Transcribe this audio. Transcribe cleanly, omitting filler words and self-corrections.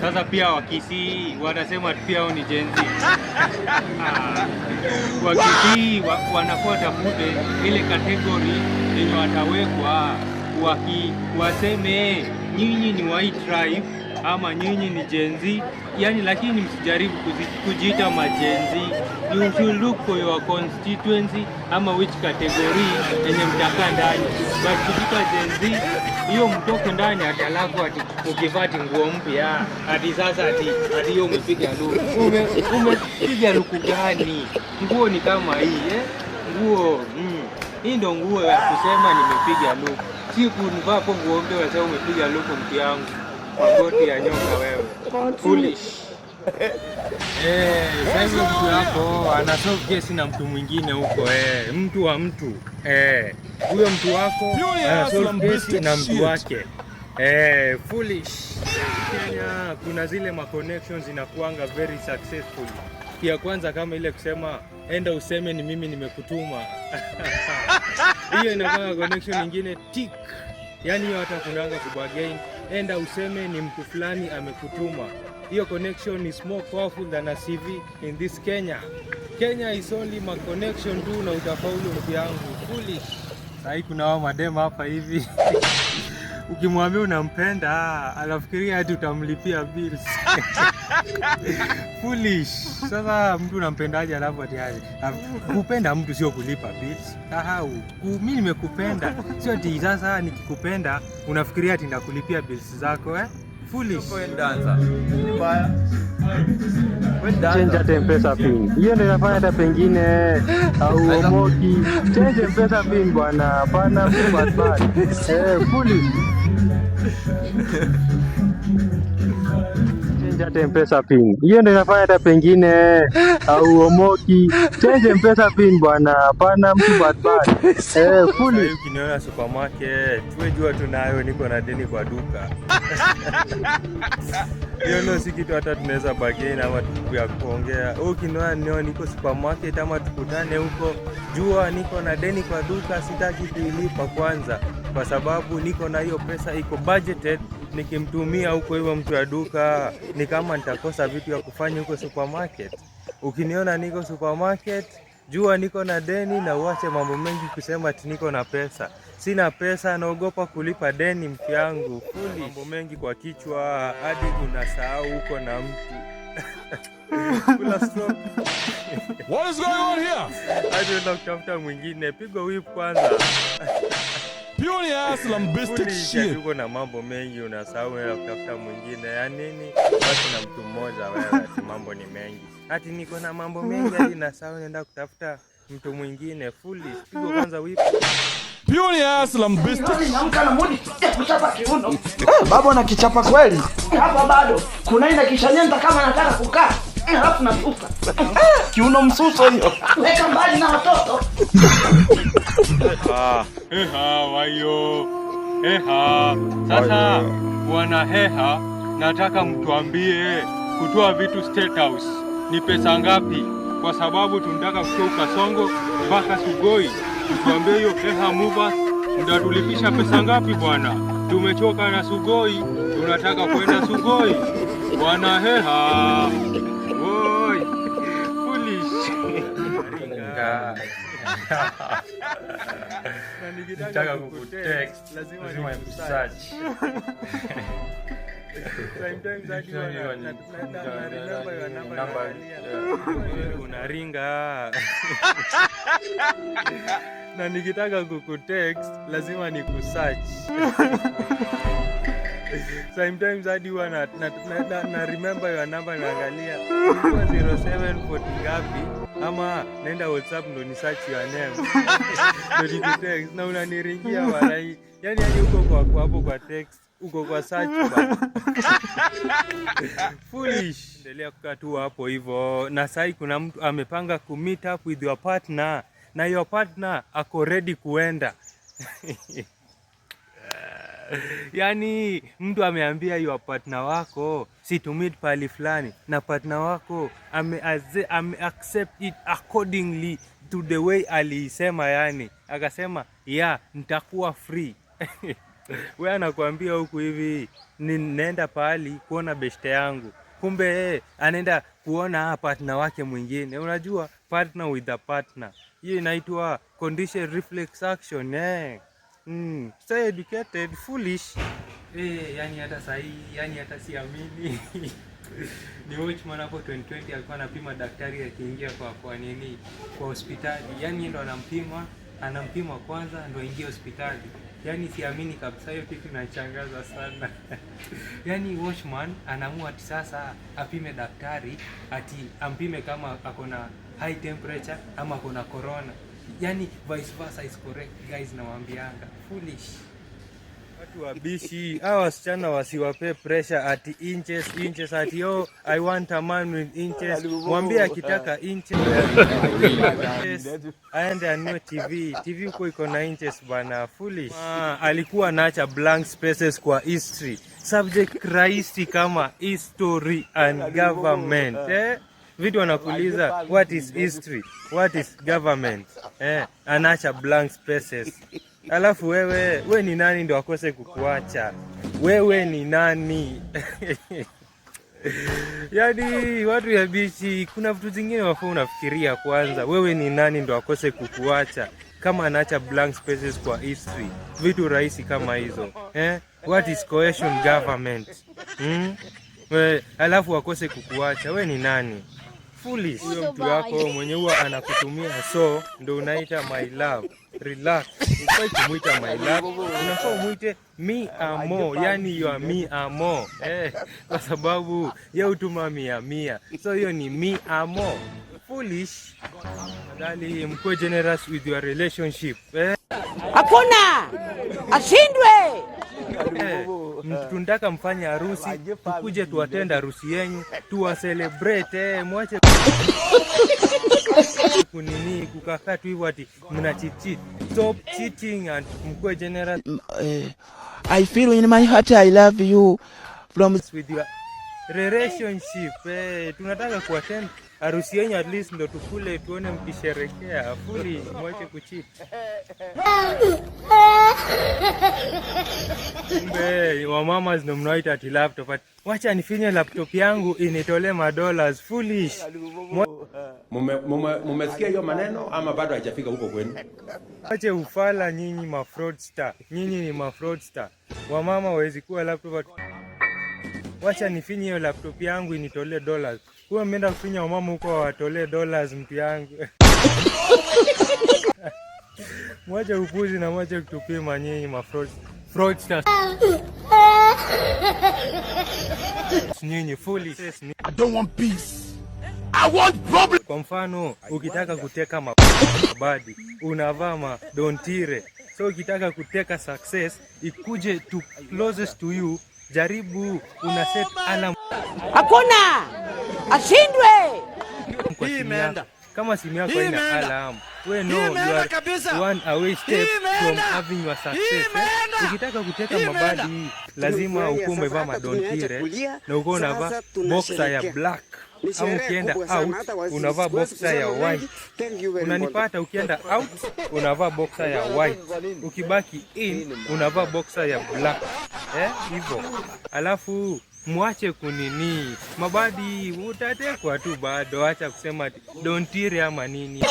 Sasa pia Wakisii wanasema pia hao ni Gen Z. Wakisii wanafaa tafute ile category yenye watawekwa, waseme nyinyi ni wa hii tribe ama nyinyi ni Gen Z, yani, lakini msijaribu kujiita ma Gen Z. You should look for your constituency ama which category yenye mtakaa ndani, but kujiita Gen Z hiyo mtoke ndani ati alafu ati ukivaa ati nguo mpya ati sasa ati hiyo umepiga luku. Umepiga luku gani? Nguo ni kama hii, eh? Nguo Hii ndo nguo ya kusema nimepiga luku, si kunivaa hapo nguo mpya wasema umepiga luku. Mtu yangu, magoti ya nyoka wewe, foolish. Eh, sasa hivi mtu wako ana solve kesi na mtu mwingine huko, eh, mtu wa mtu, eh, huyo mtu wako ana solve kesi na mtu wake, eh, foolish. Kenya kuna zile ma connections zinakuanga very successful. Ya kwanza kama ile kusema enda useme ni mimi nimekutuma. Hiyo inakuwa connection nyingine tick. Yaani hiyo hata kunanga kubargain, enda useme ni mtu fulani amekutuma. Hiyo connection is more powerful than a CV in this Kenya. Kenya is only ma connection tu na utafaulu, mtu yangu. Foolish. Sahii kuna wao madema hapa hivi, ukimwambia unampenda anafikiria hadi utamlipia bills. Foolish. Sasa mtu unampendaje alafu ati aje? Kupenda mtu sio kulipa bills. Sahau. Mimi nimekupenda. Sio ati sasa nikikupenda unafikiria ati ndakulipia bills zako, eh? Foolish. Change hata M-Pesa pin. Hiyo ndio inafanya hata pengine hauomoki. Change M-Pesa pin, bwana. Hapana, mtu bad bad. Eh, foolish. Change hata M-Pesa pin. Hiyo ndio inafanya hata pengine hauomoki. Change M-Pesa pin, bwana. Hapana, mtu bad bad. Eh, foolish. Ukiniona supermarket, wewe jua tunayo, niko na deni kwa duka. Hiyo ndio si kitu hata tunaweza bargain ama ya kuongea. Wewe ukiniona nio niko supermarket ama tukutane huko, jua niko na deni kwa duka, sitaki kuilipa kwanza, kwa sababu niko na hiyo pesa iko budgeted. Nikimtumia huko hivyo mtu ya duka, ni kama nitakosa vitu ya kufanya huko supermarket. Ukiniona niko supermarket, jua niko na deni na uache mambo mengi kusema ati niko na pesa. Sina pesa, naogopa kulipa deni, mtu yangu. Mambo mengi kwa kichwa hadi unasahau uko na mtu. Kula stroke. What is going on here? Hadi unaenda kutafuta mwingine, pigwa whip kwanza. Purely ass lambistic Foolish, shit. uko na mambo mengi unasahau unaenda kutafuta mwingine. Ya nini? Basi na mtu mmoja wewe, ati mambo ni mengi. Ati niko na mambo mengi hadi nasahau naenda kutafuta mtu mwingine. Foolish, pigwa kwanza whip. Purely ass lambistic. Niamka na mood ya kuchapa kiuno. Eh, baba na kichapa kweli. Hapa bado kuna ina kishanyenta kama nataka kukaa. Alafu nasuka. Kiuno msuso hiyo. Weka mbali na watoto. Ah, heha wayo. Heha. Sasa bwana Heha, nataka mtuambie kutoa vitu State House ni pesa ngapi? Kwa sababu tunataka kutoka Kasongo mpaka Sugoi. Tuambie hiyo Heha Movers mtatulipisha pesa ngapi, bwana? Tumechoka na Sugoi, tunataka kwenda Sugoi. Bwana Heha. Woi. Foolish. Na nikitaka kukutext lazima nikusearch. Sometimes hadi na remember your number, naangalia. Unaringa. Na nikitaka kukutext lazima nikusearch. Sometimes hadi huwa na remember your number, naangalia ilikuwa 0740 ngapi, ama naenda WhatsApp ndo ni search your name ndo nikutext, na unaniringia walai. Yani uko kwa hapo kwa text, uko kwa search bar. Foolish. Endelea kukaa tu hapo hivyo. Na sahi kuna mtu amepanga ku meet up with your partner na your partner ako ready kuenda. Yaani mtu ameambia your partner wako si to meet pali fulani, na partner wako ame accept it accordingly to the way aliisema, yani akasema yeah, nitakuwa free. We anakuambia huku hivi ni nenda pahali kuona beshte yangu, kumbe yeye anaenda kuona partner wake mwingine. Unajua partner with a partner, hiyo inaitwa condition reflex action eh. Stay educated, foolish. Yani hata sahii, yani hata siamini. Ni watchman hapo 2020 alikuwa anapima daktari akiingia kwa nini, kwa hospitali. Yani ndo anampima kwanza ndo aingie hospitali. Yani siamini kabisa, hiyo kitu inachangaza sana. Yani watchman anaamua ati sasa apime daktari, ati ampime kama ako na high temperature ama ako na corona. Yani vice versa is correct guys, nawaambianga foolish. Watu wabishi hawa wasichana wasiwape pressure ati inches inches, ati oh, I want a man with inches. Mwambie akitaka inches aende anunue TV. TV huko iko na inches bana, foolish. Alikuwa anaacha blank spaces kwa history subject rahisi kama history and government eh? Vitu wanakuuliza what is history, what is government eh? Anaacha blank spaces. Alafu wewe, we ni nani ndo akose kukuacha? Wewe ni nani? Yaani watu ya bichi, kuna vitu zingine wafaa unafikiria kwanza. Wewe ni nani ndo akose kukuacha? Kama anaacha blank spaces kwa history, vitu rahisi kama hizo eh? What is cohesion government? Hmm? We, alafu akose kukuacha, we ni nani? Foolish. Huyo mtu wako mwenye huwa anakutumia so ndo unaita my love. Relax. Ufai kumuita my love. Unafaa umuite mi amo, yani you are mi amo. Kwa sababu ye hutuma mia mia. So hiyo ni mi amo. Foolish. Tafadhali mkuwe generous with your relationship. Hakuna ashindwe. Tunataka mfanye harusi, tukuje tuattend harusi yenyu, tuwa celebrate mwache kunini kukakaa tu hivyo ati mna cheat cheat. Stop cheating and mkuwe generous I feel in my heart I love you from with your relationship. Tunataka kuattend harusi yenyu at least ndo tukule tuone mkisherekea. Foolish, mwache kucheat. Kumbe wamama ndo mnaita ati laptop. Ati, wacha nifinye laptop yangu initolee madollars. Foolish. Mumesikia hiyo maneno ama bado haijafika huko kwenu? Wache ufala nyinyi ma fraudster. Nyinyi ni ma fraudster. Wamama wawezi kuwa laptop ati, wacha nifinye hiyo laptop yangu initolee dollars. Huwa mmeenda kufinya wamama huko watolee dollars mtu yangu. Mwache upuzi na mwache kutupima nyinyi ma fraudsters. Nyinyi foolish. I don't want peace. I want problems. Kwa mfano, ukitaka kuteka mabadi unavaa madontire. So ukitaka kuteka success ikuje to closest to you, jaribu una set alarm Hakuna ashindwe. kwa simu yako. Kama simu yako haina alarm, we know you are one away step from having your success. Ukitaka kuteka mabadi lazima ukuwe umevaa madontire na ukuwe unavaa boxer ya black, au ukienda out unavaa boxer ya white. Unanipata? Ukienda out unavaa boxer ya white, ukibaki in unavaa boxer ya black hivyo. Alafu mwache kunini mabadi, utatekwa tu bado. Acha kusema ati dontire ama nini.